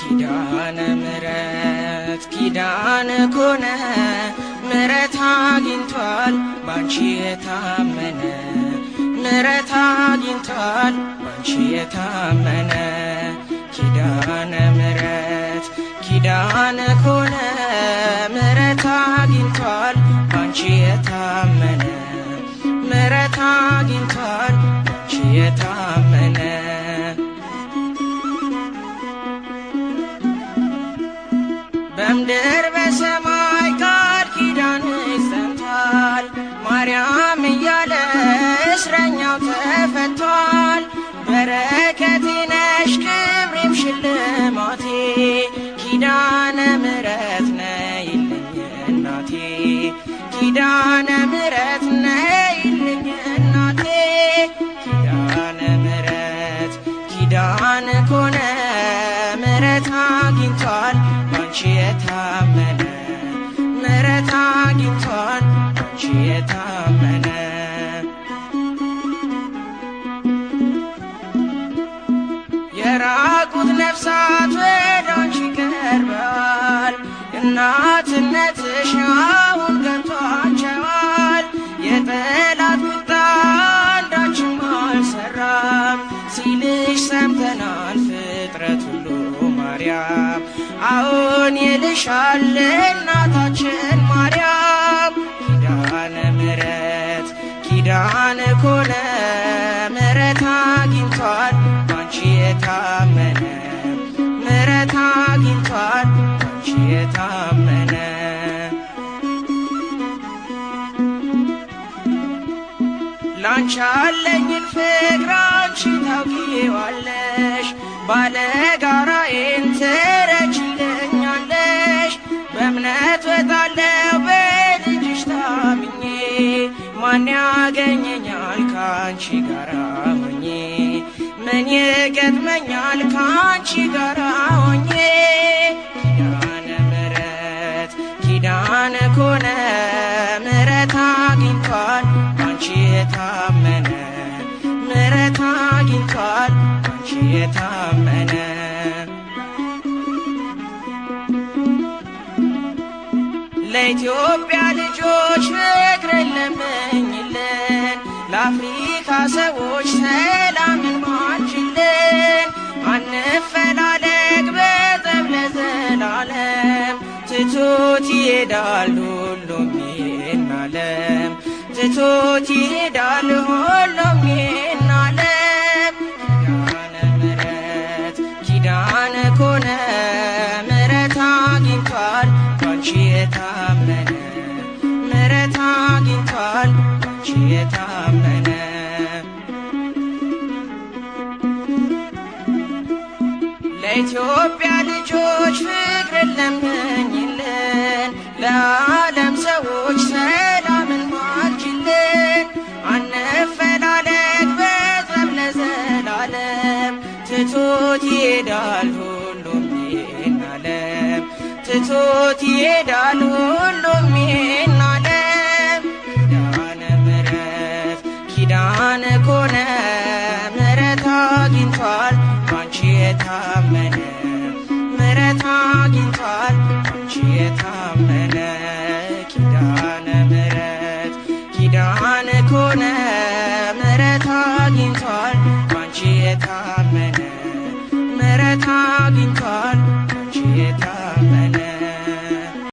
ኪዳነ ምሕረት ኪዳነ ኮነ ምሕረት አግኝቷል ባንቺ የታመነ ምሕረት አግኝቷል ባንቺ የታመነ ኪዳነ ምሕረት ኪዳነ ኮነ ምሕረት አግኝቷል ባንቺ የታመነ ምሕረት አግኝቷል ባንቺ የታመነ በምድር በሰማይ ቃል ኪዳንሽ ጸንቷል ማርያም እያለ እስረኛው ተፈቷል በረከቴ ነሽ ክብሬም ሽልማቴ ኪዳነ ምሕረት ነይልኝ እናቴ ኪዳነ ምሕረት ነይልኝ እናቴ ኪዳነ ምሕረት ኪዳነ ኮነ ምሕረት አግኝቷል ባንቺ የታመነ ምሕረት አግኝቷል ባንቺ የታመነ የራቁት ነፍሳት ወደ አንቺ ቀርበዋል እናትነትሽ አሁን ገብቷቸዋል የጠላት ቁጣ አንዳችም አልሰራም ሲልሽ ሰምተናል ፍጥረት ሁሉ ማርያም አዎን ይልሻል እናታችን ማርያም ኪዳነ ምሕረት ኪዳነ ኮነ ምሕረት አግኝቷል ባንቺ የታመነ ምሕረት አግኝቷል ባንቺ የታመነ ላንቺ ያለኝን ፍቅር አንቺ ታውቂዋለሽ ባለጋራዬን ትረጂልኛለሽ በእምነት ወጣለሁ በልጅሽ ታምኜ ማን ያገኘኛል ካንቺ ጋራ ሆኜ ምን ይገጥመኛል ካንቺ ጋራ ሆኜ ኪዳነ ምሕረት ኪዳነ ኮነ ምሕረት አግኝቷል ባንቺ የታመነ ምሕረት አግኝቷል ባንቺ የታመነ ለኢትዮጵያ ልጆች ፍቅርን ለምኝልን ለአፍሪካ ሰዎች ሰላምን ማልጅልን አንፈላለግ በጠብ ለዘላለም ትቶት ይሄዳል ሁሉም ይሄን ዓለም ትቶት ይሄዳል ሁሉም ይሄን ዓለም ኪዳነ ምሕረት ኪዳነ ኮነ ምሕረት አግኝቷል ባንቺ የታመነ ምሕረት አግኝቷል ባንቺ የታመነ ለኢትዮጵያ ልጆች ፍቅርን ለምኝልን ለዓለም ሰዎች ሰላምን ማልጅልን አንፈላለግ በጠብ ለዘላለም ትቶት ይሄዳል ሁሉም ይሄን ዓለም ትቶት ይሄዳል ሁሉም ይሄን ዓለም ኪዳነ ምሕረት ኪዳነ ኮነ ምሕረት አግኝቷል ባንቺ የታመነ ምሕረት አግኝቷል ባንቺ የታመነ ኪዳነ ምሕረት ኪዳነ ኮነ ምሕረት አግኝቷል ባንቺ የታመነ ምሕረት አግኝቷል ባንቺ የታመነ